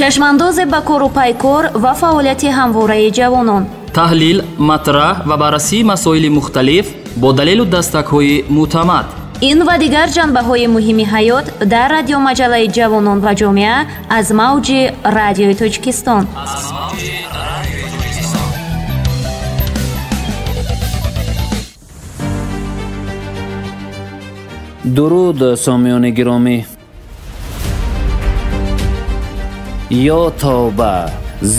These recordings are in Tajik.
Чашмандозе ба кору пайкор ва фаъолияти ҳамвораи ҷавонон. Таҳлил, матраҳ ва баррасии масоили мухталиф бо далелу дастакҳои мӯътамад. Ин ва дигар ҷанбаҳои муҳими ҳаёт дар радиомаҷаллаи ҷавонон ва ҷомеа аз мавҷи Радиои Тоҷикистон. Дуруд, сомиёни гиромӣ. Ё тавба,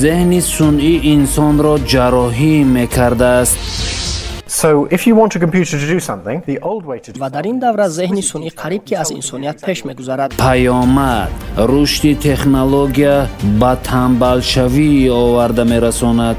зеҳни сунъӣ инсонро ҷарроҳӣ мекардааст. Ва дар ин давра зеҳни сунъӣ қариб ки аз инсоният пеш мегузарад. Паёмад, рушди технология ба тамбалшавӣ оварда мерасонад.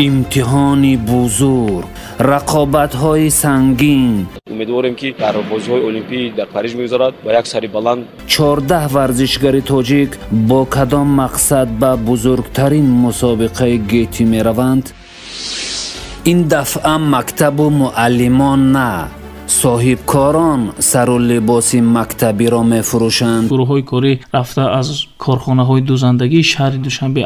Имтиҳони бузург, рақобатҳои сангин. Умедворем, ки дар бозиҳои олимпӣ дар Париж мегузарад ба як сари баланд. 14 варзишгари тоҷик бо кадом мақсад ба бузургтарин мусобиқаи гетӣ мераванд? Ин дафъа мактабу муаллимон на, соҳибкорон сару либоси мактабиро мефурӯшанд. Гурӯҳҳои корӣ рафта аз корхонаҳои дӯзандагии шаҳри Душанбе.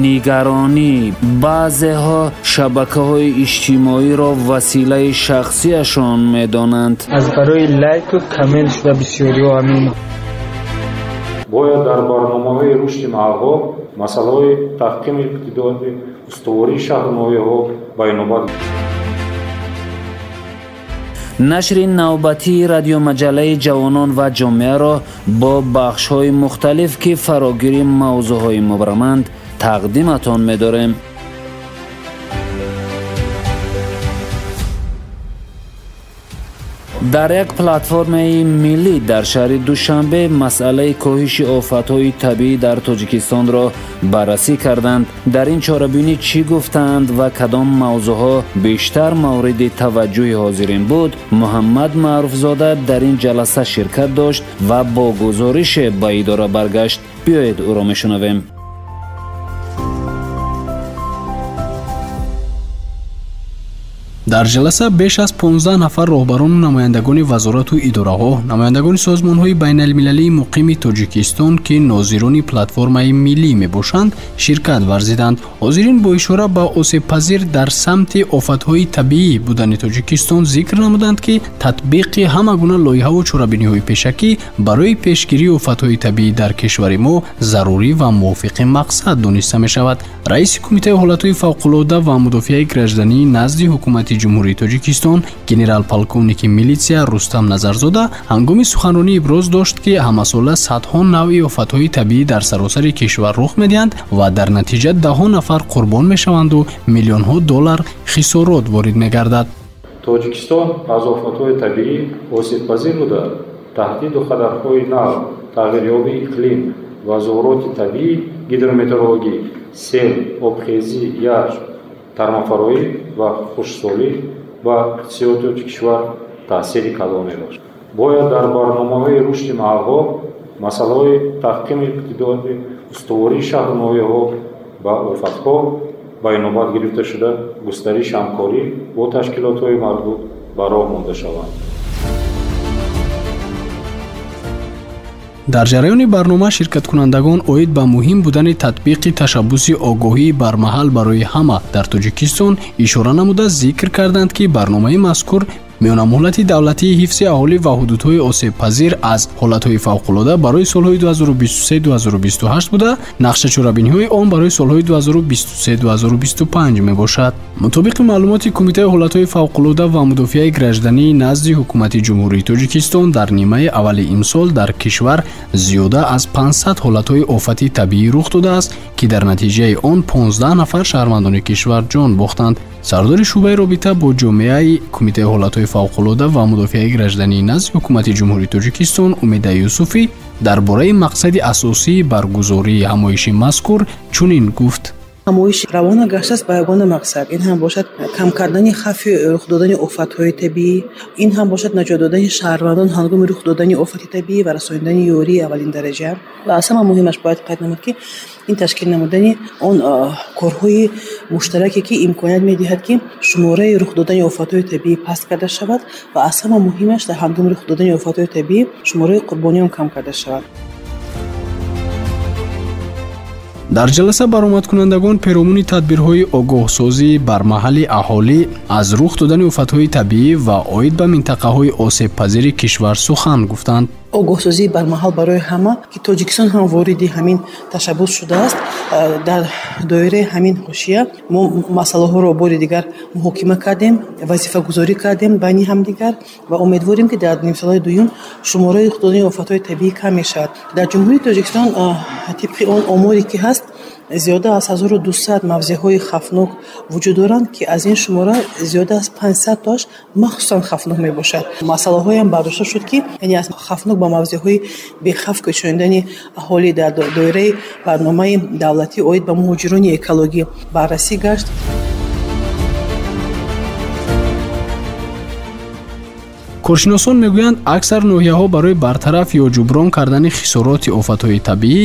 Нигаронӣ, баъзеҳо шабакаҳои иҷтимоиро василаи шахсиашон медонанд. Аз барои лайку коммент шуда бисёриҳо ҳамин. Бояд дар барномаҳои рушди маҳалҳо масъалаҳои таҳкими иқтидори устувории шаҳру ноҳияҳо ба инобат. Нашри навбатии радиомаҷаллаи ҷавонон ва ҷомеаро бо бахшҳои мухталиф, ки фарогири мавзӯъҳои мубраманд, тақдиматон медорем. Дар як платформаи миллӣ дар шаҳри Душанбе масъалаи коҳиши офатҳои табиӣ дар Тоҷикистонро баррасӣ карданд. Дар ин чорабинӣ чӣ гуфтаанд ва кадом мавзӯъҳо бештар мавриди таваҷҷӯҳи ҳозирин буд, Муҳаммад Маъруфзода дар ин ҷаласа ширкат дошт ва бо гузорише ба идора баргашт. Биёед, ӯро мешунавем. Дар ҷаласа беш аз 15 нафар роҳбарону намояндагони вазорату идораҳо, намояндагони созмонҳои байналмилалии муқими Тоҷикистон, ки нозирони платформаи миллӣ мебошанд, ширкат варзиданд. Ҳозирин бо ишора ба осебпазир дар самти офатҳои табиӣ будани Тоҷикистон зикр намуданд, ки татбиқи ҳама гуна лоиҳаву чорабиниҳои пешакӣ барои пешгирии офатҳои табиӣ дар кишвари мо зарурӣ ва мувофиқи мақсад дониста мешавад. Раиси Кумитаи ҳолатҳои фавқулода ва мудофиаи гражданӣ назди Ҳукумати Ҷумҳурии Тоҷикистон генерал-полковники милитсия Рустам Назарзода ҳангоми суханронӣ иброз дошт, ки ҳамасола садҳо навъи офатҳои табиӣ дар саросари кишвар рух медиҳанд ва дар натиҷа даҳҳо нафар қурбон мешаванду миллионҳо доллар хисорот ворид мегардад. Тоҷикистон аз офатҳои табиӣ осебпазир буда, таҳдиду хатарҳои нав, тағйирёбии иқлим ва зуҳуроти табиӣ, гидрометеорологӣ, сел, обхезӣ, ярч, тармафароӣ ва хушксолӣ ба иқтисодиёти кишвар таъсири калон мебахшад. Бояд дар барномаҳои рушди маҳалҳо масъалаҳои таҳкими иқтидори устувории шаҳру ноҳияҳо ба офатҳо ба инобат гирифта шуда, густариши ҳамкорӣ бо ташкилотҳои марбут ба роҳ монда шаванд. Дар ҷараёни барнома ширкаткунандагон оид ба муҳим будани татбиқи ташаббуси огоҳии бармаҳал барои ҳама дар Тоҷикистон ишора намуда зикр карданд, ки барномаи мазкур миёнамуҳлати давлатии ҳифзи аҳолӣ ва ҳудудҳои осебпазир аз ҳолатҳои фавқулода барои солҳои 2023-2028 буда, нақшачорабиниҳои он барои солҳои 2023-2025 мебошад. Мутобиқи маълумоти Кумитаи ҳолатҳои фавқулода ва мудофиаи гражданӣ назди Ҳукумати Ҷумҳурии Тоҷикистон дар нимаи аввали имсол дар кишвар зиёда аз 500 ҳолатҳои офати табиӣ рух додааст, ки дар натиҷаи он 15 нафар шаҳрвандони кишвар ҷон бохтанд. Сардори шӯъбаи робита бо ҷомеаи Кумитаи ҳолатҳои фавқулода ва мудофиаи гражданӣ назди Ҳукумати Ҷумҳурии Тоҷикистон Умеда Юсуфӣ дар бораи мақсади асосии баргузории ҳамоиши мазкур чунин гуфт. Ҳамоиш равона гаштааст ба ягона мақсад. Ин ҳам бошад кам кардани хавфи рух додани офатҳои табиӣ, ин ҳам бошад наҷот додани шаҳрвандон ҳангоми рух додани офати табиӣ ва расонидани ёрии аввалин дараҷа. Ва аз ҳама муҳимаш бояд қайд намуд, ки ин ташкил намудани он корҳои муштараке, ки имконият медиҳад, ки шумораи рух додани офатҳои табиӣ паст карда шавад ва аз ҳама муҳимаш дар ҳангоми рух додани офатҳои табиӣ шумораи қурбониён кам карда шавад. Дар ҷаласа баромадкунандагон перомуни тадбирҳои огоҳсозӣ бар маҳалли аҳолӣ аз рух додани офатҳои табиӣ ва оид ба минтақаҳои осебпазири кишвар сухан гуфтанд. Огоҳсозӣ бармаҳал барои ҳама, ки Тоҷикистон ҳам вориди ҳамин ташаббус шудааст. Дар доираи ҳамин ҳошия мо масъалаҳоро бори дигар муҳокима кардем, вазифагузорӣ кардем байни ҳамдигар ва умедворем, ки дар нимсолаи дуюм шумораи рух додани офатҳои табиӣ кам мешавад. Дар Ҷумҳурии Тоҷикистон тибқи он оморе ки ҳаст, зиёда аз 1200 мавзеъҳои хавфнок вуҷуд доранд, ки аз ин шумора зиёда аз 500 тоаш махсусан хавфнок мебошад. Масъалаҳоям бардошта шуд, ки яъне аз хавфнок ба мавзеъҳои бехавф кӯчонидани аҳолӣ дар доираи барномаи давлатӣ оид ба муҳоҷирони экологӣ баррасӣ гашт. Коршиносон мегӯянд, аксар ноҳияҳо барои бартараф ё ҷуброн кардани хисороти офатҳои табиӣ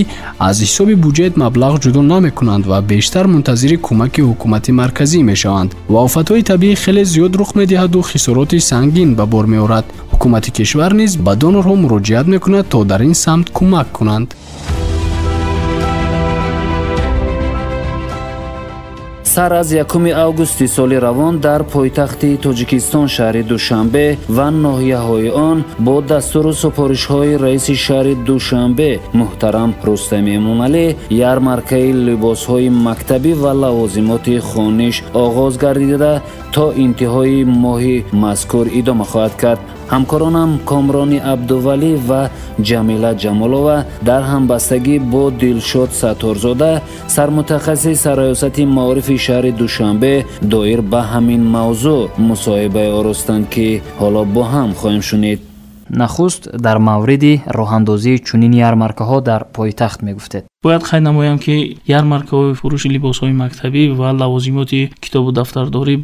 аз ҳисоби буҷет маблағ ҷудо намекунанд ва бештар мунтазири кӯмаки ҳукумати марказӣ мешаванд ва офатҳои табиӣ хеле зиёд рух медиҳаду хисороти сангин ба бор меорад. Ҳукумати кишвар низ ба донорҳо муроҷиат мекунад, то дар ин самт кӯмак кунанд. Сар аз 1 августи соли равон дар пойтахти Тоҷикистон шаҳри Душанбе ва ноҳияҳои он бо дастуру супоришҳои раиси шаҳри Душанбе муҳтарам Рустами Эмомалӣ ярмаркаи либосҳои мактабӣ ва лавозимоти хониш оғоз гардида то интиҳои моҳи мазкур идома хоҳад кард. Ҳамкоронам Комрони Абдувалӣ ва Ҷамила Ҷамолова дар ҳамбастагӣ бо Дилшод Сатторзода, сармутахассиси сарраёсати маорифи шаҳри Душанбе, доир ба ҳамин мавзӯъ мусоҳибае оростанд, ки ҳоло бо ҳам хоҳем шунид. Нахуст дар мавриди роҳандозии чунин ярмаркаҳо дар пойтахт мегуфтед. Бояд қайд намоям, ки ярмаркаҳои фурӯши либосҳои мактабӣ ва лавозимоти китобу дафтардорӣ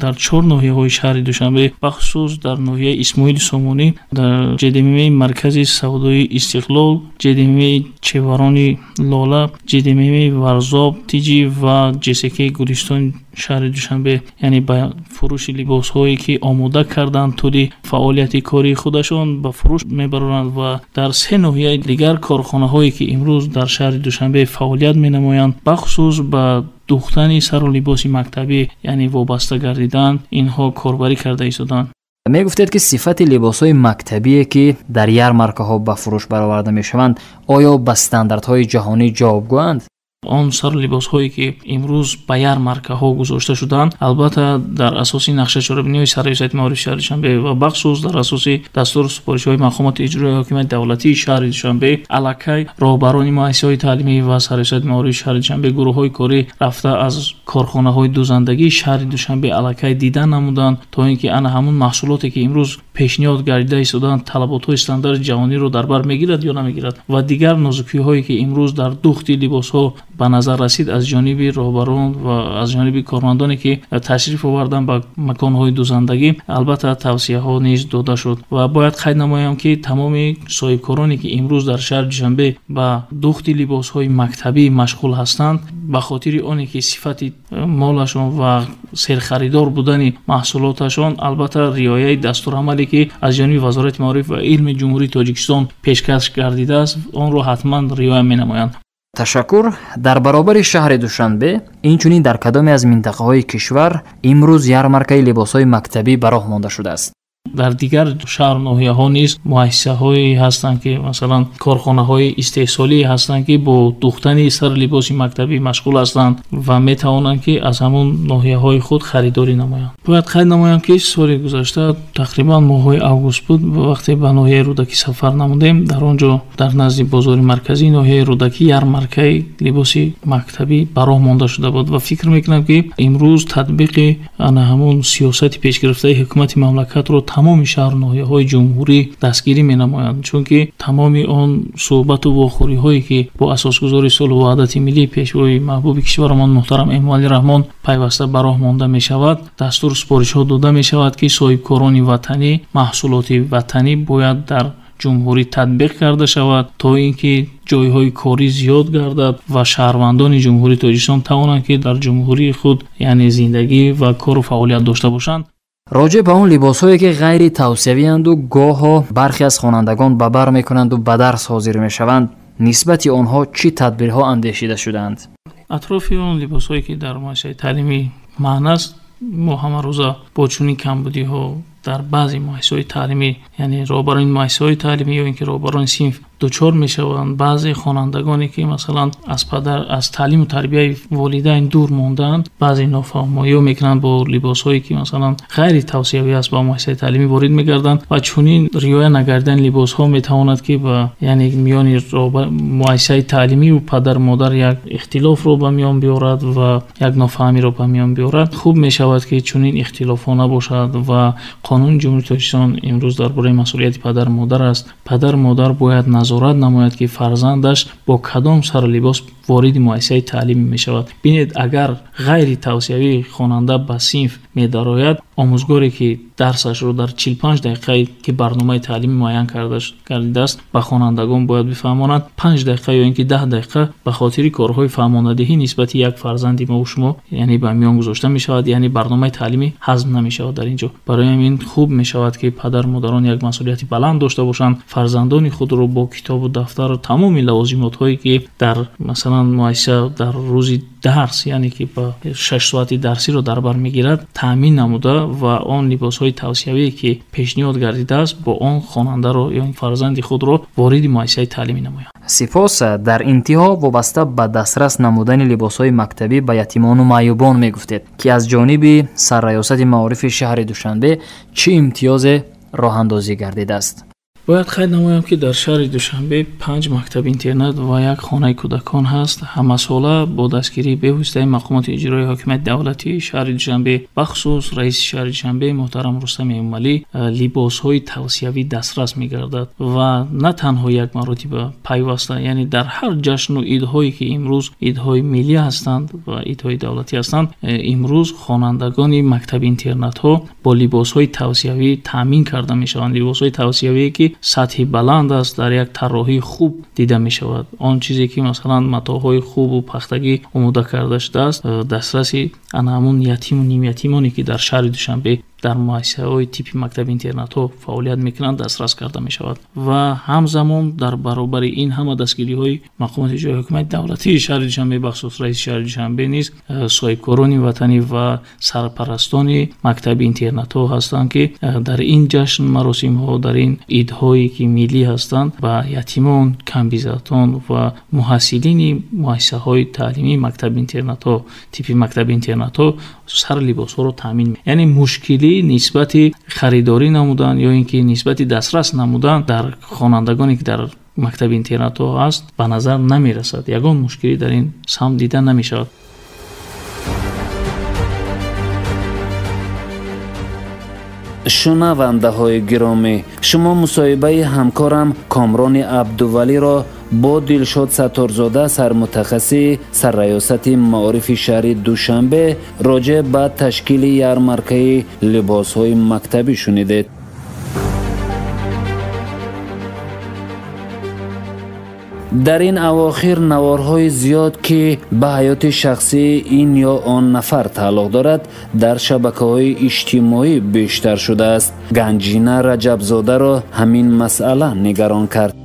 дар 4 ноҳияҳои шаҳри Душанбе, бахусус дар ноҳияи Исмоили Сомонӣ, дар ҷдммаи маркази савдои Истиқлол, ҷдммаи Чеварони Лола, ҷдммаи Варзоб Тиҷӣ ва ҷск Гулистони шаҳри Душанбе, яъне ба фурӯши либосҳое ки омода карданд тӯли фаъолияти кории худашон ба фурӯш мебароранд ва дар 3 ноҳияи дигар корхонаҳое ки имрӯз дар шаҳри Душанбе фаъолият менамоянд, бахусус ба духтани сару либоси мактабӣ, яъне вобаста гардидан, инҳо корбарӣ карда истоданд. Мегуфтед, ки сифати либосҳои мактабие, ки дар ярмаркаҳо ба фурӯш бароварда мешаванд, оё ба стандартҳои ҷаҳонӣ ҷавобгӯянд? Он сару либосҳое ки имрӯз ба ярмаркаҳо гузошта шуданд, албатта дар асоси нақшаи чорабиниҳои сарраёсати маорифи шаҳри Душанбе ва бахусус дар асоси дастуру супоришҳои мақомоти иҷроияи ҳокимияти давлатии шаҳри Душанбе, аллакай роҳбарони муассисаҳои таълимӣ ва сарраёсати маорифи шаҳри Душанбе гурӯҳҳои корӣ рафта аз корхонаҳои дӯзандагии шаҳри Душанбе аллакай дида намуданд, то ин ки ана ҳамун маҳсулоте ки имрӯз пешниҳод гардида истоданд талаботҳои стандарти ҷаҳониро дар бар мегирад ё намегирад ва дигар нозукиҳое ки имрӯз дар духти либосҳо ба назар расид аз ҷониби роҳбарон ва аз ҷониби кормандоне ки ташриф оварданд ба маконҳои дӯзандагӣ, албатта тавсияҳо низ дода шуд. Ва бояд қайд намоям, ки тамоми соҳибкороне ки имрӯз дар шаҳри Душанбе ба духти либосҳои мактабӣ машғул ҳастанд, ба хотири оне ки сифати молашон ва серхаридор будани маҳсулоташон, албатта риояи дастурамале ки аз ҷониби Вазорати маориф ва илми Ҷумҳурии Тоҷикистон пешкаш гардидааст, онро ҳатман риоя менамоянд. Ташаккур. Дар баробари шаҳри Душанбе инчунин дар кадоме аз минтақаҳои кишвар имрӯз ярмаркаи либосҳои мактабӣ ба роҳ монда шудааст? Дар дигар шаҳру ноҳияҳо низ муассисаҳое ҳастанд, ки масалан корхонаҳои истеҳсолӣ ҳастанд, ки бо духтани сару либоси мактабӣ машғул ҳастанд ва метавонанд, ки аз ҳамон ноҳияҳои худ харидорӣ намоянд. Бояд қайд намоям, ки соли гузашта тақрибан моҳҳои август буд, вақте ба ноҳияи Рӯдакӣ сафар намудем, дар он ҷо дар назди бозори марказии ноҳияи Рӯдакӣ ярмаркаи либоси мактабӣ ба роҳ монда шуда буд ва фикр мекунам, ки имрӯз татбиқи ана ҳамон сиёсати пешгирифтаи ҳукумати мамлакатро тамоми шаҳру ноҳияҳои ҷумҳурӣ дастгирӣ менамоянд, чунки тамоми он суҳбату вохӯриҳое ки бо асосгузори сулҳу ваҳдати миллӣ, пешвои маҳбуби кишварамон муҳтарам Эмомалӣ Раҳмон пайваста ба роҳ монда мешавад, дастуру супоришҳо дода мешавад, ки соҳибкорони ватанӣ, маҳсулоти ватанӣ бояд дар ҷумҳурӣ татбиқ карда шавад, то ин ки ҷойҳои корӣ зиёд гардад ва шаҳрвандони Ҷумҳурии Тоҷикистон тавонанд, ки дар ҷумҳурии худ, яъне зиндагӣ ва кору фаъолият дошта бошанд. Роҷеъ ба он либосҳое ки ғайри тавсиявианду гоҳо бархе аз хонандагон ба бар мекунанду ба дарс ҳозир мешаванд, нисбати онҳо чӣ тадбирҳо андешида шудаанд? Атрофи он либосҳое ки дар муассисаи таълимӣ маҳн аст, мо ҳамарӯза бо чунин камбудиҳо дар баъзе муассисаҳои таълимӣ, яъне роҳбарони муассисаҳои таълимӣ ё ин ки роҳбарони синф дучор мешаванд. Баъзе хонандагоне ки масалан аз падар, аз таълиму тарбияи волидайн дур мондаанд, баъзе нофаҳмоиҳо мекунанд бо либосҳое ки масалан ғайри тавсиявӣ аст, ба муассисаи таълимӣ ворид мегарданд ва чунин риоя накардани либосҳо метавонад ки ба, яъне миёни муассисаи таълимӣ ва падар модар як ихтилофро ба миён биёрад ва як нофаҳмиро ба миён биёрад. Хуб мешавад ки чунин ихтилофҳо набошад ва қонуни Ҷумҳурии Тоҷикистон имрӯз дар бораи масъулияти падар модар аст. Падар модар бояд назорат намояд, ки фарзандаш бо кадом сару либос вориди муассисаи таълимӣ мешавад. Бинед, агар ғайри тавсиявӣ хонанда ба синф медарояд, омӯзгоре ки дарсашро дар 45 дақиқае ки барномаи таълимӣ муайян кардааст ба хонандагон бояд бифаҳмонад, 5 дақиқа ё ин ки 10 дақиқа ба хотири корҳои фаҳмонадиҳӣ нисбати як фарзанди мо шумо, яъне ба миён гузошта мешавад, яъне барномаи таълимӣ ҳазм намешавад дар ин ҷо. Барои ҳамин хуб мешавад ки падар модарон як масъулияти баланд дошта бошанд, фарзандони худро бо китобу дафтару тамоми лавозимотҳое ки дар масалан муассиса дар рӯзи дарс, яъне ки ба 6 соати дарсиро дар бар мегирад, таъмин намуда ва он либосҳои тавсиявие ки пешниҳод гардидааст бо он хонандаро ё фарзанди худро вориди муассисаи таълимӣ намояд. Сипос. Дар интиҳо вобаста ба дастрас намудани либосҳои мактабӣ ба ятимону маъюбон мегуфтед, ки аз ҷониби сарраёсати маорифи шаҳри Душанбе чӣ имтиёзе роҳандозӣ гардидааст? Бояд қайд намоям, ки дар шаҳри Душанбе 5 мактаби интернат ва як хонаи кӯдакон ҳаст. Ҳамасола бо дастгирии бевоситаи мақомоти иҷроии ҳокимияти давлатии шаҳри Душанбе, бахусус раиси шаҳри Душанбе муҳтарам Рустам Эмомалӣ, либосҳои тавсиявӣ дастрас мегардад ва на танҳо як маротиба, пайваста, яъне дар ҳар ҷашну идҳое ки имрӯз идҳои миллӣ ҳастанд ва идҳои давлатӣ ҳастанд, имрӯз хонандагони мактаби интернатҳо бо либосҳои тавсиявӣ таъмин карда мешаванд. Либосҳои тавсиявие ки сатҳи баланд аст, дар як тарроҳии хуб дида мешавад. Он чизе ки масалан матоъҳои хубу пахтагӣ омода карда шудааст, дастраси ана ҳамун ятиму нимятимоне ки дар шаҳри Душанбе дар муассисаҳои типи мактаби интернатҳо фаъолият мекунанд, дастрас карда мешавад. Ва ҳамзамон дар баробари ин ҳама дастгириҳои мақомоти иҷроии ҳокимияти давлатии шаҳри Душанбе, бахусус раиси шаҳри Душанбе низ соҳибкорони ватанӣ ва сарпарастони мактаби интернатҳо ҳастанд, ки дар ин ҷашн маросимҳо, дар ин идҳое ки миллӣ ҳастанд, ба ятимон, камбизоатон ва муҳассилини муассисаҳои таълимии мактаби интернатҳо, типи мактаби интернатҳо сар либосҳоро таъмин. Яъне мушкилӣ нисбати харидорӣ намудан ё ин ки нисбати дастрас намудан дар хонандагоне ки дар мактаби интернатҳо ҳаст ба назар намерасад. Ягон мушкилӣ дар ин самт дида намешавад. Шунавандаҳои гиромӣ, шумо мусоҳибаи ҳамкорам Комрони Абдувалиро бо Дилшод Сатторзода, сармутахассиси сарраёсати маорифи шаҳри Душанбе, роҷеъ ба ташкили ярмаркаи либосҳои мактабӣ шунидед. Дар ин авохир наворҳои зиёд, ки ба ҳаёти шахсии ин ё он нафар тааллуқ дорад, дар шабакаҳои иҷтимоӣ бештар шудааст. Ганҷина Раҷабзодаро ҳамин масъала нигарон кард.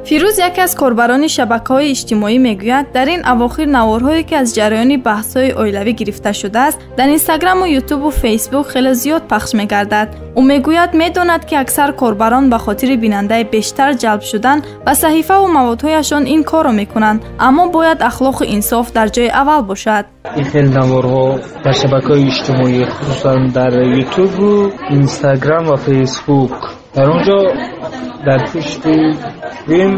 Фирӯз, яке аз корбарони шабакаҳои иҷтимоӣ, мегӯяд, дар ин авохир наворҳое ки аз ҷараёни баҳсҳои оилавӣ гирифта шудааст, дар инстаграму ютубу фейсбук хеле зиёд пахш мегардад. Ӯ мегӯяд, медонад, ки аксар корбарон ба хотири бинандаи бештар ҷалб шудан ба саҳифаву маводҳояшон ин корро мекунанд, аммо бояд ахлоқу инсоф дар ҷои аввал бошад. Ин хел наворҳо дар шабакаҳои иҷтимоӣ, хусусан дар ютубу инстаграм ва фейсбук, дар он ҷо дар пушти гӯем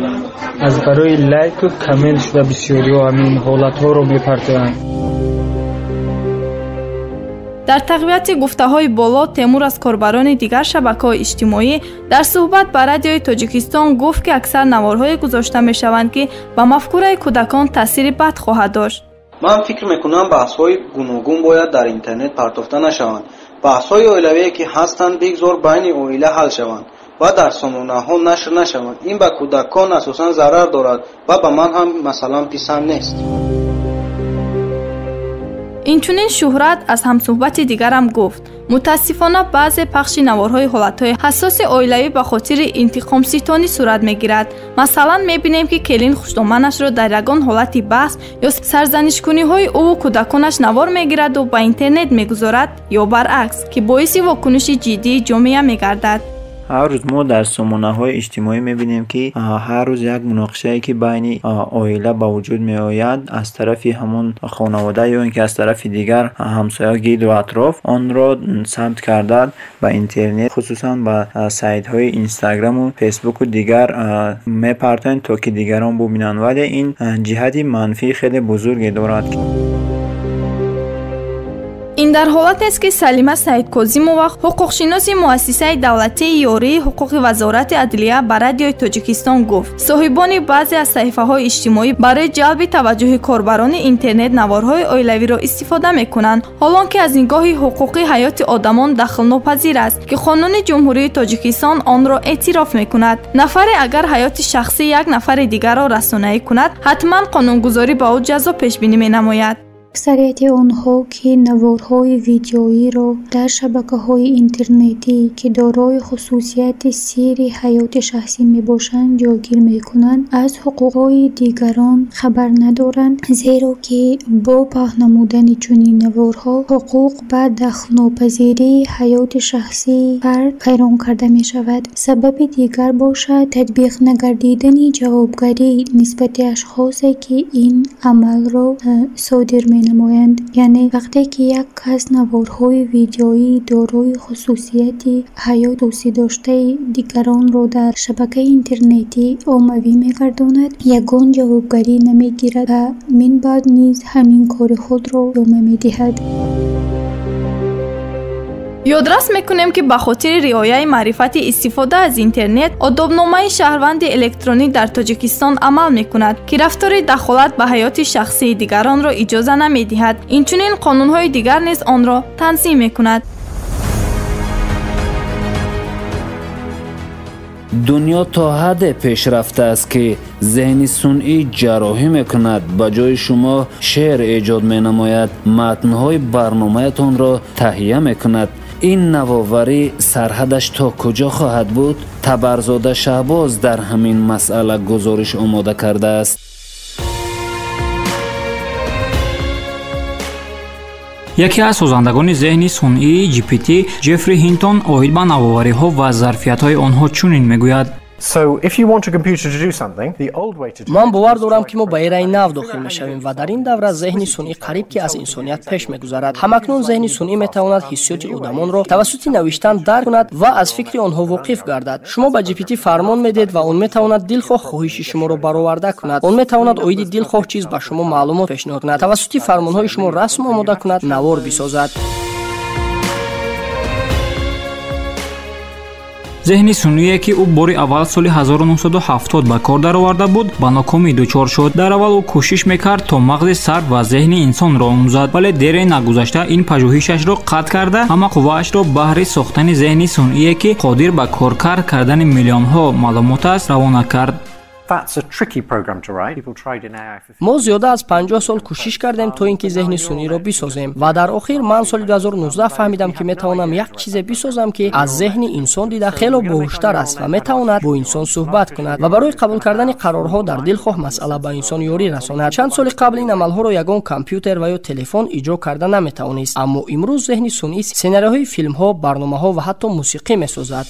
аз барои лайку коммент шуда бисёриҳо ҳамин ҳолатҳоро мепартоянд. Дар тақвияти гуфтаҳои боло Темур аз корбарони дигар шабакаҳои иҷтимоӣ дар суҳбат ба Радиои Тоҷикистон гуфт, ки аксар наворҳое гузошта мешаванд, ки ба мафкураи кӯдакон таъсири бад хоҳад дошт. Ман фикр мекунам, баҳсҳои гуногун бояд дар интернет партофта нашаванд. Баҳсҳои оилавие ки ҳастанд, бигзор байни оила ҳал шаванд ва дар сомонаҳо нашр нашаванд. Ин ба кӯдакон асосан зарар дорад ва ба ман ҳам масалан писанд нест. Инчунин Шӯҳрат аз ҳамсуҳбати дигарам гуфт: мутаассифона, баъзе пахши наворҳои ҳолатҳои ҳассоси оилавӣ ба хотири интиқомситонӣ сурат мегирад. Масалан, мебинем, ки келин хушдоманашро дар ягон ҳолати баҳс ё сарзанишкуниҳои ӯву кӯдаконаш навор мегираду ба интернет мегузорад ё баръакс, ки боиси вокуниши ҷиддии ҷомеа мегардад. Ҳар рӯз мо дар сомонаҳои иҷтимоӣ мебинем, ки ҳар рӯз як муноқишае, ки байни оила ба вуҷуд меояд, аз тарафи ҳамон хонавода ё ин ки аз тарафи дигар ҳамсоя, гирду атроф онро сабт карда ба интернет, хусусан ба сайтҳои инстаграму фейсбуку дигар мепартоянд, то ки дигарон бубинанд, вале ин ҷиҳати манфии хеле бузурге дорад. Ин дар ҳолатест, ки Салима Саидкозимова, ҳуқуқшиноси муассисаи давлатии ёрии ҳуқуқи Вазорати адлия, ба Радиои Тоҷикистон гуфт: соҳибони баъзе аз саҳифаҳои иҷтимоӣ барои ҷалби таваҷҷӯҳи корбарони интернет наворҳои оилавиро истифода мекунанд, ҳолон ки аз нигоҳи ҳуқуқӣ ҳаёти одамон дахлнопазир аст, ки Қонуни Ҷумҳурии Тоҷикистон онро эътироф мекунад. Нафаре агар ҳаёти шахсии як нафари дигарро расонаӣ кунад, ҳатман қонунгузорӣ ба ӯ ҷазо пешбинӣ менамояд. Аксарияти онҳо, ки наворҳои видеоиро дар шабакаҳои интернетӣ, ки дорои хусусияти сирри ҳаёти шахсӣ мебошанд, ҷойгир мекунанд, аз ҳуқуқҳои дигарон хабар надоранд, зеро ки бо паҳн намудани чунин наворҳо ҳуқуқ ба дахлнопазирии ҳаёти шахсии фард вайрон карда мешавад. Сабаби дигар бошад татбиқ нагардидани ҷавобгарӣ нисбати ашхосе, ки ин амалро содир менамоянд. Яъне вақте ки як кас наворҳои видеоӣ дорои хусусияти ҳаёт хусусӣ доштаи дигаронро дар шабакаи интернетӣ оммавӣ мегардонад, ягон ҷавобгарӣ намегирад ва минбаъд низ ҳамин кори худро идома медиҳад. Ёдрас мекунем, ки ба хотири риояи маърифати истифода аз интернет одобномаи шаҳрванди электронӣ дар Тоҷикистон амал мекунад, ки рафтори дахолат ба ҳаёти шахсии дигаронро иҷоза намедиҳад. Инчунин қонунҳои дигар низ онро танзим мекунад. Дунё то ҳадде пеш рафтааст, ки зеҳни сунъӣ ҷарроҳӣ мекунад, ба ҷои шумо шеър эҷод менамояд, матнҳои барномаятонро таҳия мекунад. Ин навоварӣ сарҳадаш то куҷо хоҳад буд? Табарзода Шаҳбоз дар ҳамин масъала гузориш омода кардааст. Яке аз созандагони зеҳни сунъии GPT Ҷефри Ҳинтон оид ба навовариҳо ва зарфиятҳои онҳо чунин мегӯяд: Ман бовар дорам, ки мо ба эраи нав дохил мешавем ва дар ин давра зеҳни сунъӣ қариб ки аз инсоният пеш мегузарад. Ҳамакнун зеҳни сунъӣ метавонад ҳиссиёти одамонро тавассути навиштан дарк кунад ва аз фикри онҳо воқиф гардад. Шумо ба GPT фармон медиҳед ва он метавонад дилхоҳ хоҳиши шуморо бароварда кунад. Он метавонад оиди дилхоҳ чиз ба шумо маълумот пешниҳод кунад, тавассути фармонҳои шумо расм омода кунад, навор бисозад. Зеҳни сунъие, ки ӯ бори аввал соли 1970 ба кор дароварда буд, ба нокомӣ дучор шуд. Дар аввал ӯ кӯшиш мекард, то мағзи сар ва зеҳни инсонро омӯзад, вале дере нагузашта ин пажӯҳишашро қатъ карда, ҳама қувваашро баҳри сохтани зеҳни сунъие, ки қодир ба коркард кардани миллионҳо маълумот аст, равона кард. Мо зиёда аз 50 сол кӯшиш кардем, то ин ки зеҳни сунъиро бисозем, ва дар охир ман соли 2019 фаҳмидам, ки метавонам як чизе бисозам, ки аз зеҳни инсон дида хело боҳуштар аст ва метавонад бо инсон суҳбат кунад ва барои қабул кардани қарорҳо дар дилхоҳ масъала ба инсон ёрӣ расонад. Чанд соли қабл ин амалҳоро ягон компютер ва ё телефон иҷро карда наметавонист, аммо имрӯз зеҳни сунъӣ сценариҳои филмҳо, барномаҳо ва ҳатто мусиқӣ месозад.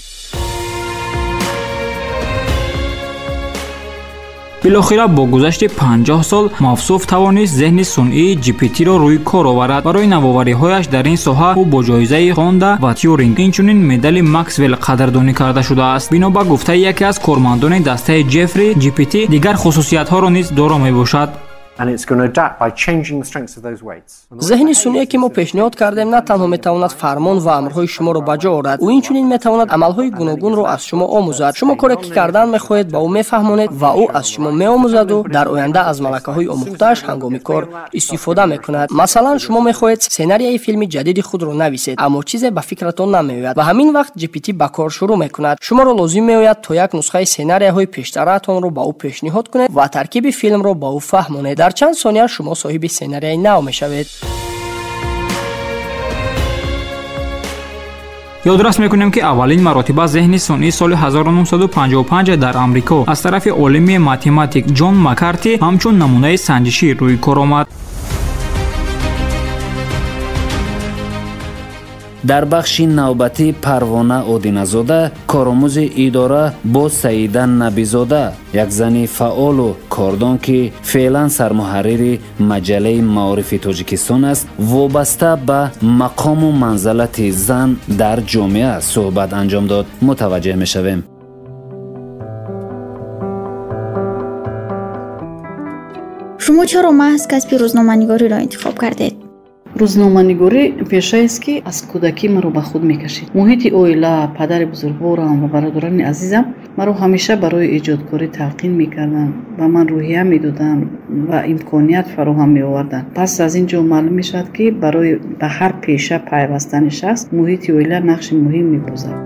Билохира бо гузашти 50 сол мавсуф тавонист зеҳни сунъии GPT-ро рӯи кор оварад. Барои навовариҳояш дар ин соҳа ӯ бо ҷоизаи Хонда ва Тюринг, инчунин медали Максвелл қадрдонӣ карда шудааст. Бино ба гуфтаи яке аз кормандони дастаи Ҷефри, GPT дигар хусусиятҳоро низ доро мебошад. Зеҳни сунъие ки мо пешниҳод кардем, на танҳо метавонад фармон ва амрҳои шуморо ба ҷо орад, ӯ инчунин метавонад амалҳои гуногунро аз шумо омӯзад. Шумо коре ки кардан мехоҳед, ба ӯ мефаҳмонед ва ӯ аз шумо меомӯзаду дар оянда аз малакаҳои омӯхтааш ҳангоми кор истифода мекунад. Масалан, шумо мехоҳед сценарияи филми ҷадиди худро нависед, аммо чизе ба фикратон намеояд ва ҳамин вақт GPT ба кор шурӯъ мекунад. Шуморо лозим меояд то як нусхаи сценарияҳои пештараатонро ба ӯ пешниҳод кунед ва таркиби филмро ба ӯ фаҳмонед. Дар чанд сония шумо соҳиби сценарияи нав мешавед. Ёдрас мекунем, ки аввалин маротиба зеҳни сунъӣ соли 1955 дар Амрико аз тарафи олими математик Ҷон Маккарти ҳамчун намунаи санҷишӣ рӯи кор омад. Дар бахши навбатӣ Парвона Одиназода, коромӯзи идора бо Саида Набизода, як зани фаъолу кордон, ки феълан сармуҳаррири маҷаллаи Маорифи Тоҷикистон аст, вобаста ба мақому манзалати зан дар ҷомеа суҳбат анҷом дод. Мутаваҷҷеҳ мешавем. Шумо чаро маҳз касби рӯзноманигориро интихоб кардед? Рӯзноманигорӣ пешаест, ки аз кӯдакӣ маро ба худ мекашид. Муҳити оила, падари бузургворам ва бародарони азизам маро ҳамеша барои эҷодкорӣ талқин мекарданд, ба ман рӯҳия медоданд ва имконият фароҳам меоварданд. Пас аз ин ҷо маълум мешавад, ки барои ба ҳар пеша пайвастани шахс муҳити оила нақши муҳим мебозад.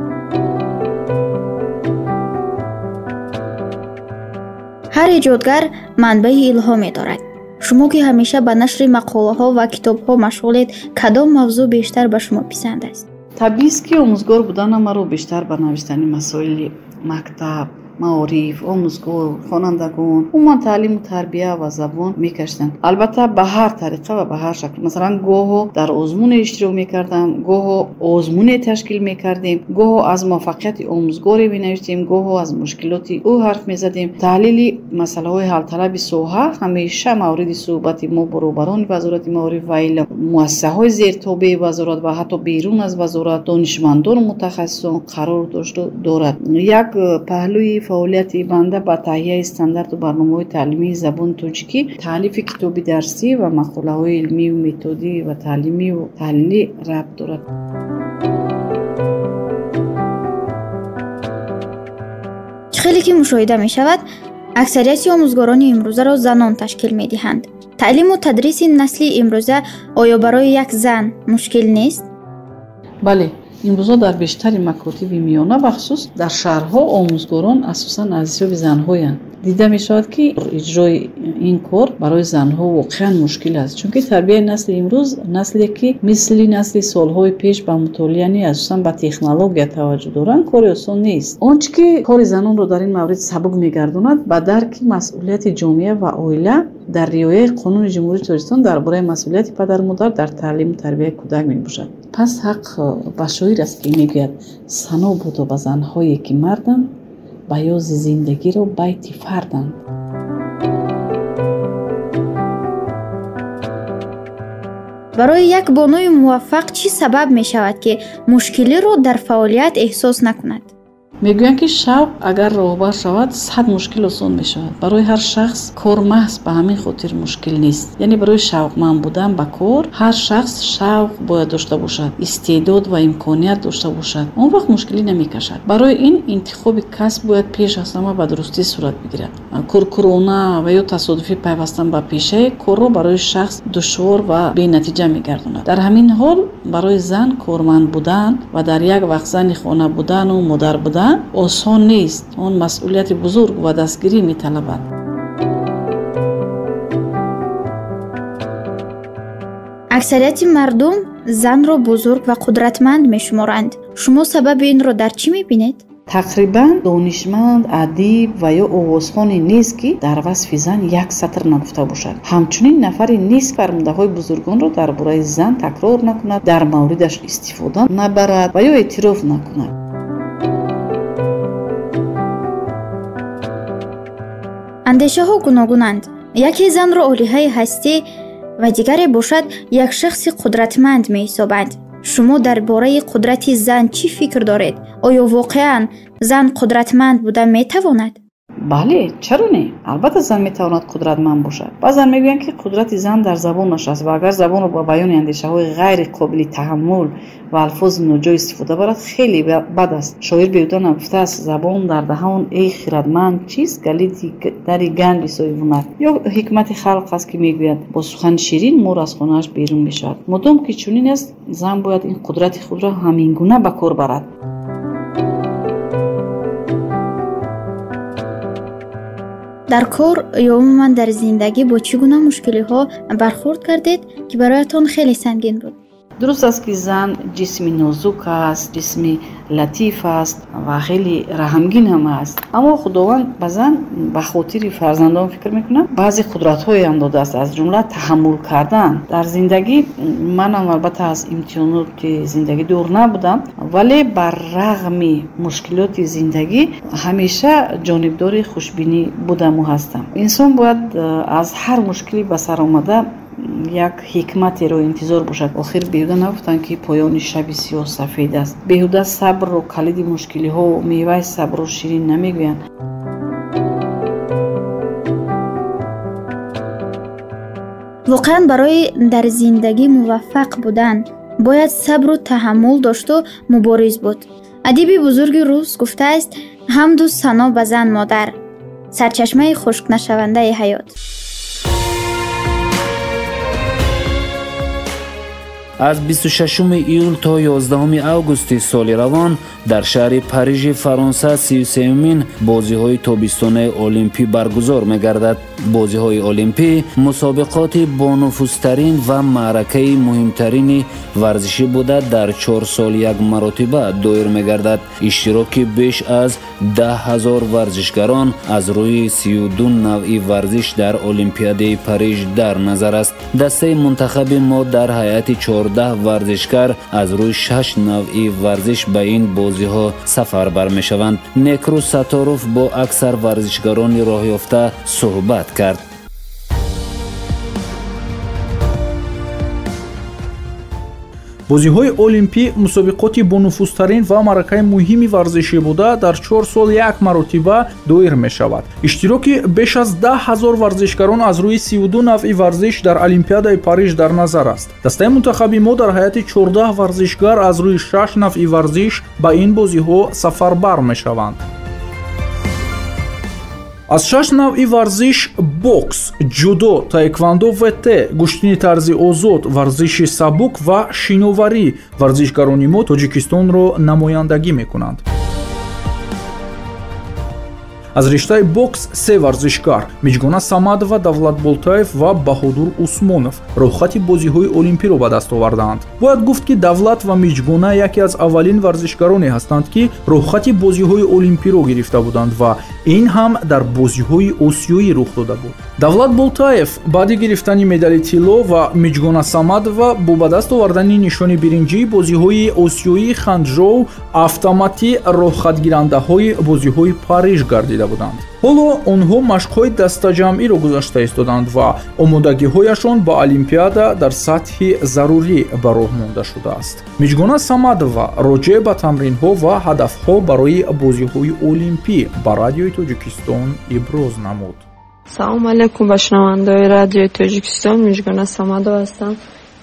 Ҳар эҷодгар манбаи илҳоме дорад. Шумо ки ҳамеша ба нашри мақолаҳо ва китобҳо машғулед, кадом мавзӯъ бештар ба шумо писанд аст? Табиист, ки омӯзгор буданам маро бештар ба навиштани масоили мактаб, маориф, омӯзгор, хонандагон, умуман таълиму тарбия ва забон мекашиданд. Албатта, ба ҳар тариқа ва ба ҳар шакл. Масалан, гоҳо дар озмуне иштирок мекардам, гоҳо озмуне ташкил мекардем, гоҳо аз муваффақияти омӯзгоре менавиштем, гоҳо аз мушкилоти ӯ ҳарф мезадем. Таҳлили масъалаҳои ҳалталаби соҳа ҳамеша мавриди суҳбати мо бо роҳбарони Вазорати маориф ва илм, муассисаҳои зертобеи вазорат ва ҳатто берун аз вазорат, донишмандону мутахассисон қарор дошту дорад. Як паҳлӯи фаъолияти банда ба таҳияи стандарту барномаҳои таълимии забони тоҷикӣ, таълифи китоби дарсӣ ва мақолаҳои илмию методӣ ва таълимию таҳлилӣ рабт дорад. Чӣ хеле ки мушоҳида мешавад, аксарияти омӯзгорони имрӯзаро занон ташкил медиҳанд. Таълиму тадриси насли имрӯза оё барои як зан мушкил нест? Бале, имрӯза дар бештари макотиби миёна, бахусус дар шаҳрҳо, омӯзгорон асосан аз ҳисоби занҳоянд. Дида мешавад, ки иҷрои ин кор барои занҳо воқеан мушкил аст, чунки тарбияи насли имрӯз, насле ки мисли насли солҳои пеш ба мутолиа не, асосан ба технология таваҷҷӯҳ доранд, кори осон нест. Он чӣ ки кори занонро дар ин маврид сабук мегардонад, ба дарки масъулияти ҷомеа ва оила дар риояи Қонуни Ҷумҳурии Тоҷикистон дар бораи масъулияти падару модар дар таълиму тарбияи кӯдак мебошад. Пас ҳақ ба шоир аст, ки мегӯяд: сано бодо ба занҳое, ки марданд, баёзи зиндагиро байти фарданд. Барои як бонуи муваффақ чӣ сабаб мешавад, ки мушкилиро дар фаъолият эҳсос накунад? Мегӯянд, ки шавқ агар роҳбар шавад, 100 мушкил осон мешавад. Барои ҳар шахс кор маҳз ба ҳамин хотир мушкил нест. Яъне барои шавқманд будан ба кор ҳар шахс шавқ бояд дошта бошад, истеъдод ва имконият дошта бошад. Он вақт мушкилӣ намекашад. Барои ин интихоби касб бояд пеш аз ҳама ба дурустӣ сурат бигирад. Куркурона ва ё тасодуфӣ пайвастан ба пешаи корро барои шахс душвор ва бенатиҷа мегардонад. Дар ҳамин ҳол барои зан корманд будан ва дар як вақт зани хона будану модар будан осон нест. Он масъулияти бузург ва дастгирӣ металабад. Аксарияти мардум занро бузург ва қудратманд мешуморанд. Шумо сабаби инро дар чӣ мебинед? Тақрибан донишманд, адиб ва ё овозхоне нест, ки дар васфи зан як сатр нагуфта бошад. Ҳамчунин нафаре нест, фармудаҳои бузургонро дар бораи зан такрор накунад, дар мавридаш истифода набарад ва ё эътироф накунад. Андешаҳо гуногунанд. Яке занро олиҳаи ҳастӣ ва дигаре бошад як шахси қудратманд меҳисобанд. Шумо дар бораи қудрати зан чӣ фикр доред? Оё воқеан зан қудратманд буда метавонад? Бале, чаро не? Албатта зан метавонад қудратманд бошад. Баъзан мегӯянд, ки қудрати зан дар забонаш аст ва агар забонро ба баёни андешаҳои ғайри қобили таҳаммул ва алфози ноҷой истифода барад, хеле бад аст. Шоир беҳуда нагуфтааст: забон дар даҳон, эй хирадманд, чист калиди дари ганҷи соҳибҳунар. Ё ҳикмати халқ аст, ки мегӯяд: бо сухани ширин мор аз хонааш берун мешавад. Модом ки чунин аст, зан бояд ин қудрати худро ҳамин гуна ба кор барад. Дар кор ё умуман дар зиндагӣ бо чӣ гуна мушкилиҳо бархӯрд кардед, ки бароятон хеле сангин буд? Дуруст аст, ки зан ҷисми нозук аст, ҷисми латиф аст ва хеле раҳмгин ҳам аст. Аммо Худованд ба зан ба хотири фарзандон, фикр мекунам, баъзе қудратҳоеам додааст, аз ҷумла таҳаммул кардан. Дар зиндагӣ манам албатта аз имтиҳоноти зиндагӣ дур набудам, вале бар рағми мушкилоти зиндагӣ ҳамеша ҷонибдори хушбинӣ будаму ҳастам. Инсон бояд аз ҳар мушкилӣ ба сар омада як ҳикматеро интизор бошад. Охир беҳуда нагуфтанд, ки поёни шаби сиёҳ сафед аст. Беҳуда сабрро калиди мушкилиҳо, меваи сабрро ширин намегӯянд. Воқеан, барои дар зиндагӣ муваффақ будан бояд сабру таҳаммул дошту мубориз буд. Адиби бузурги рус гуфтааст: ҳамду сано ба зан модар, сарчашмаи хушкнашавандаи ҳаёт. Аз 26 июл то 11 августи соли равон дар шаҳри Парижи Фаронса 33-умин бозиҳои тобистонаи Олимпӣ баргузор мегардад. Бозиҳои Олимпӣ мусобиқоти бонуфузтарин ва маъракаи муҳимтарини варзишӣ буда, дар 4 сол як маротиба доир мегардад. Иштироки беш аз 10 000 варзишгарон аз рӯи 32 навъи варзиш дар Олимпиадаи Париж дар назар аст. Дастаи мунтахаби мо дар ҳайати 14 варзишгар аз рӯи шаш навъи варзиш ба ин бозиҳо сафарбар мешаванд. Некрӯз Сатторов бо аксар варзишгарони роҳёфта суҳбат кард. Бозиҳои Олимпӣ мусобиқоти бонуфузтарин ва маъракаи муҳими варзишӣ буда, дар 4 сол як маротиба доир мешавад. Иштироки беш аз 10 000 варзишгарон аз рӯи 32 навъи варзиш дар Олимпиадаи Париж дар назар аст. Дастаи мунтахаби мо дар ҳайати 14 варзишгар аз рӯи шаш навъи варзиш ба ин бозиҳо сафарбар мешаванд. Аз шаш навъи варзиш: бокс, ҷудо, таеквандо ВТ, гӯштини тарзи озод, варзиши сабук ва шиноварӣ варзишгарони мо Тоҷикистонро намояндагӣ мекунанд. Аз риштаи бокс се варзишгар: Миҷгона Самадова, Давлат Болтаев ва Баҳодур Усмонов роҳхати бозиҳои олимпиро ба даст овардаанд. Бояд гуфт, ки Давлат ва Миҷгона яке аз аввалин варзишгароне ҳастанд, ки роҳхати бозиҳои олимпиро гирифта буданд ва ин ҳам дар бозиҳои осиёӣ рух дода буд. Давлат Болтаев баъди гирифтани медали тилло ва Миҷгона Самадова бо ба даст овардани нишони биринҷии бозиҳои осиёии Ханчжоу автоматӣ роҳхатгирандаҳои бозиҳои Париж гардида буданд. Ҳоло онҳо машқҳои дастаҷамъиро гузашта истоданд ва омодагиҳояшон ба олимпиада дар сатҳи зарурӣ ба роҳ монда шудааст. Миҷгона Самадова роҷеъ ба тамринҳо ва ҳадафҳо барои бозиҳои олимпӣ ба Радиои Тоҷикистон иброз намуд. Салому алайкум ба шунавандаҳои Радиои Тоҷикистон. Миҷгона Самадова ҳастам,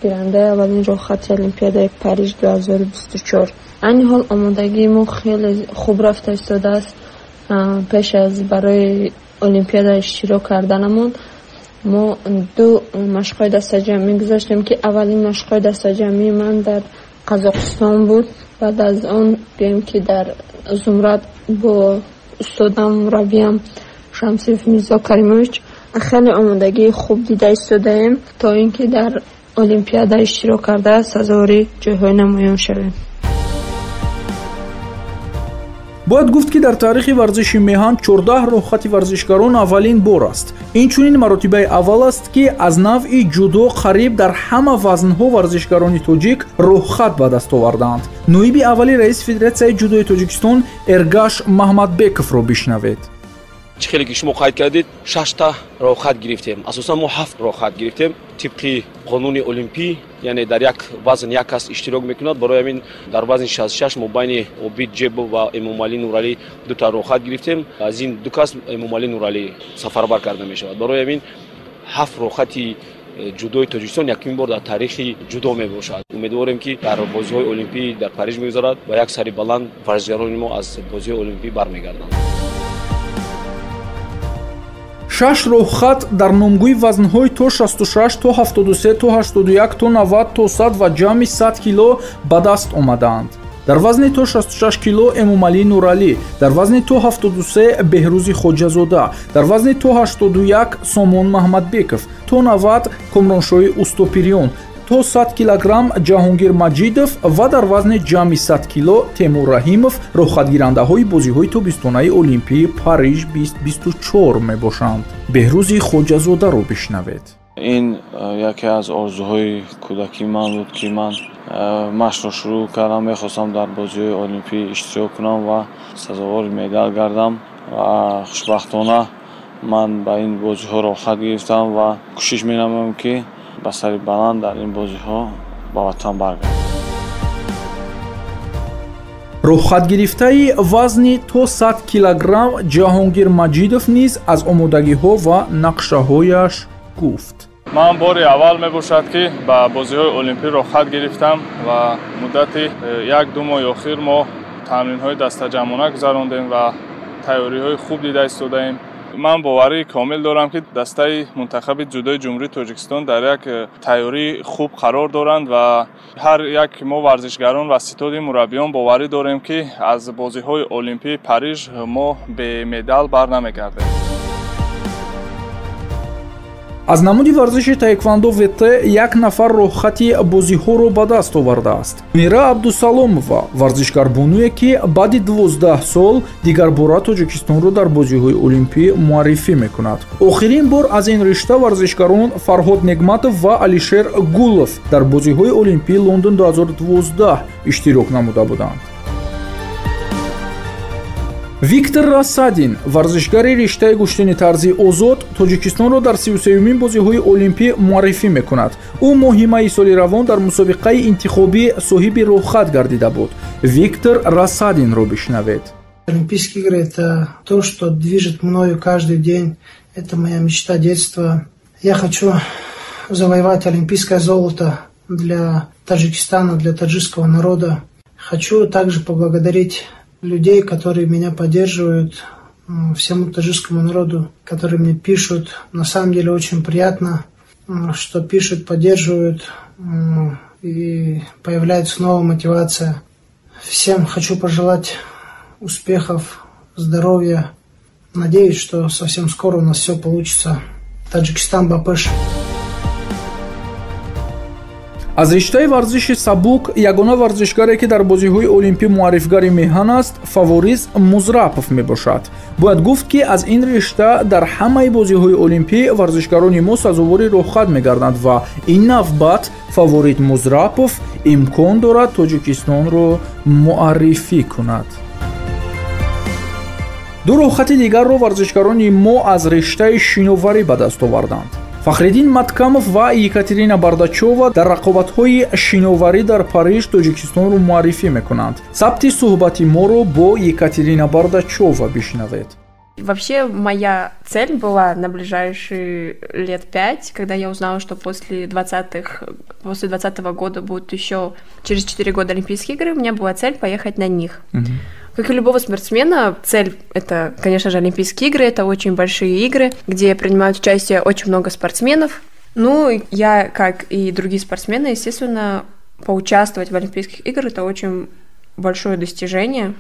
гирандаи аввалин роҳхати Олимпиадаи Париж 2024. Айни ҳол омодагии мо хеле хуб рафта истодааст. Пеш аз барои олимпиада иштирок карданамон мо ду машқҳои дастаҷамъӣ гузаштем, ки аввалин машқҳои дастаҷамъии ман дар Қазоқистон буд. Баъд аз он гӯем, ки дар Зумрад бо устодам, мураббиям Шамсиев Мирзо Каримович хеле омодагии хуб дида истодаем, то ин ки дар олимпиада иштирок карда, сазовори ҷойҳои намоён шавем. Бояд гуфт, ки дар таърихи варзиши меҳан 14 роҳхати варзишгарон аввалин бор аст. Инчунин маротибаи аввал аст, ки аз навъи ҷудо қариб дар ҳама вазнҳо варзишгарони тоҷик роҳхат ба даст овардаанд. Ноиби аввали раиси Федератсияи ҷудои Тоҷикистон Эргаш Маҳмадбековро бишнавед. Чӣ хеле ки шумо қайд кардед, шашта роҳхат гирифтем. Асосан мо ҳафт роҳхат гирифтем. Тибқи қонуни олимпӣ, яъне дар як вазн як кас иштирок мекунад. Барои ҳамин дар вазни 66 мо байни Обид Ҷебов ва Эмомалӣ Нуралӣ дута роҳхат гирифтем. Аз ин ду кас Эмомалӣ Нуралӣ сафарбар карда мешавад. Барои ҳамин ҳафт роҳхати ҷудои Тоҷикистон якумин бор дар таърихи ҷудо мебошад. Умедворем, ки дар бозиҳои олимпӣ дар Париж мегузарад ва як сари баланд варзишгарони мо аз бозиҳои олимпӣ бармегарданд. Шаш роҳхат дар номгӯи вазнҳои то 66, то 73, то 81, то 90, то 100 ва ҷамъи 100 кило ба даст омадаанд. Дар вазни то 66 кило Эмомалӣ Нуралӣ, дар вазни то 73 Беҳрӯзи Хоҷазода, дар вазни то 81 Сомон Маҳмадбеков, то 90 Комроншоҳи Устопириён, то 100 килограмм Ҷаҳонгир Маҷидов ва дар вазни ҷамъи 100 кило Темур Раҳимов роҳхатгирандаҳои бозиҳои тобистонаи олимпии Париж 2024 мебошанд. Беҳрӯзи Хоҷазодаро бишнавед. Ин яке аз орзуҳои кӯдакии ман буд, ки ман машқро шурӯъ кардам. Мехостам дар бозиҳои олимпӣ иштирок кунам ва сазовори медал гардам ва хушбахтона ман ба ин бозиҳо роҳхат гирифтам ва кӯшиш менамоям, ки ба сари баланд дар ин бозиҳо ба ватан баргардам. Роҳхатгирифтаи вазни то 100 килограмм Ҷаҳонгир Маҷидов низ аз омодагиҳо ва нақшаҳояш гуфт. Ман бори аввал мебошад, ки ба бозиҳои олимпӣ роҳхат гирифтам ва муддати 1-2 моҳи охир мо тамринҳои дастаҷамъона гузарондем ва тайёриҳои хуб дида истодаем. Ман боварии комил дорам, ки дастаи мунтахаби ҷудои Ҷумҳурии Тоҷикистон дар як тайёрии хуб қарор доранд ва ҳар як мо варзишгарон ва ситоди мураббиён боварӣ дорем, ки аз бозиҳои олимпии Париж мо бемедал бар намегардем. Аз намуди варзиши таеквондо ВТ як нафар роҳхати бозиҳоро ба даст овардааст. Мира Абдусаломова, варзишгарбонуе, ки баъди 12 сол дигарбора Тоҷикистонро дар бозиҳои олимпӣ муаррифӣ мекунад. Охирин бор аз ин ришта варзишгарон Фарҳод Негматов ва Алишер Гулов дар бозиҳои олимпии Лондон 2012 иштирок намуда буданд. Виктор Рассадин, варзишгари риштаи гӯштини тарзи озод, Тоҷикистонро дар 33-юмин бозиҳои олимпӣ муаррифӣ мекунад. Ӯ моҳи майи соли равон дар мусобиқаи интихобӣ соҳиби роҳхат гардида буд. Виктор Рассадинро бишнавед. Олимпийские игры – это то, что движет мною каждый день. Это моя мечта детства. Я хочу завоевать олимпийское золото для Таджикистана, для таджикского народа. Хочу также поблагодарить людей, которые меня поддерживают, всему таджикскому народу, которые мне пишут. На самом деле очень приятно, что пишут, поддерживают, и появляется новая мотивация. Всем хочу пожелать успехов, здоровья. Надеюсь, что совсем скоро у нас все получится. Таджикистан, ба пеш. Аз риштаи варзиши сабук ягона варзишгаре, ки дар бозиҳои олимпӣ муаррифгари меҳан аст, Фавориз Музрапов мебошад. Бояд гуфт, ки аз ин ришта дар ҳамаи бозиҳои олимпӣ варзишгарони мо сазовори роҳхат мегарданд ва ин навбат Фаворит Музрапов имкон дорад Тоҷикистонро муаррифӣ кунад. Ду роҳхати дигарро варзишгарони мо аз риштаи шиноварӣ ба даст оварданд. Фахриддин Маткамов ва Екатерина Бардачова дар рақобатҳои шиноварӣ дар Париж Тоҷикистонро муаррифӣ мекунанд. Сабти суҳбати моро бо Екатерина Бардачова бишнавед. Вообще, моя цель была на ближайшие лет 5, когда я узнала, что после 20-го года будут еще через 4 года Олимпийские игры, у меня была цель поехать на них. Как и любого спортсмена, цель — это, конечно же, Олимпийские игры, это очень большие игры, где принимают участие очень много спортсменов. Ну, я, как и другие спортсмены, естественно, поучаствовать в Олимпийских играх — это очень большое достижение.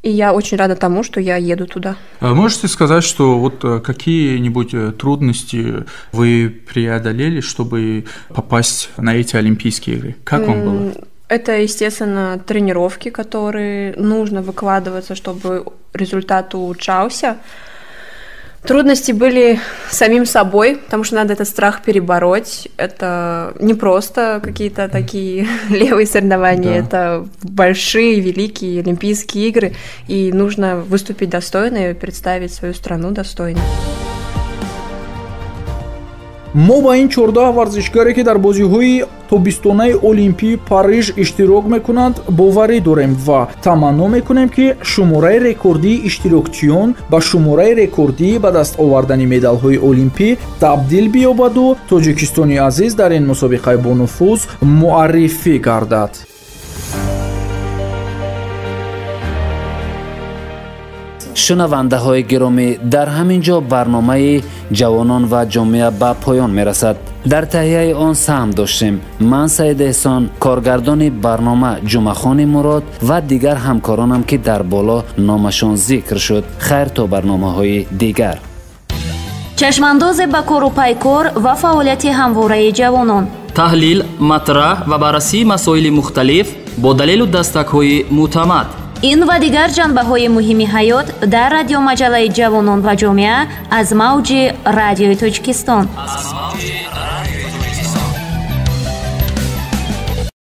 И я очень рада тому, что я еду туда. Можете сказать, что вот какие-нибудь трудности вы преодолели, чтобы попасть на эти Олимпийские игры? Как вам было? Это, естественно, тренировки, которые нужно выкладываться, чтобы результат улучшался. Трудности были самим собой, потому что надо этот страх перебороть. Это не просто какие-то такие левые соревнования, это большие, великие Олимпийские игры, и нужно выступить достойно и представить свою страну достойно. Мо ба ин 14 варзишгаре, ки дар бозиҳои тобистонаи Олимпии Париж иштирок мекунанд, боварӣ дорем ва таманно мекунем, ки шумораи рекордии иштирокчиён ба шумораи рекордии ба даст овардани медалҳои олимпӣ табдил биёбаду Тоҷикистони азиз дар ин мусобиқаи бонуфуз муаррифӣ гардад. Шунавандаҳои гиромӣ, дар ҳамин ҷо барномаи «Ҷавонон ва ҷомеа» ба поён мерасад. Дар таҳияи он саҳм доштем ман, Саид Эҳсон, коргардони барнома Ҷумъахони Мурод ва дигар ҳамкоронам, ки дар боло номашон зикр шуд. Хайр, то барномаҳои дигар. Чашмандозе ба кору пайкор ва фаъолияти ҳамвораи ҷавонон. Таҳлил, матраҳ ва баррасии масоили мухталиф бо далелу дастакҳои мӯътамад. Ин ва дигар ҷанбаҳои муҳими ҳаёт дар радиомаҷаллаи «Ҷавонон ва ҷомеа» аз мавҷи Радиои Тоҷикистон.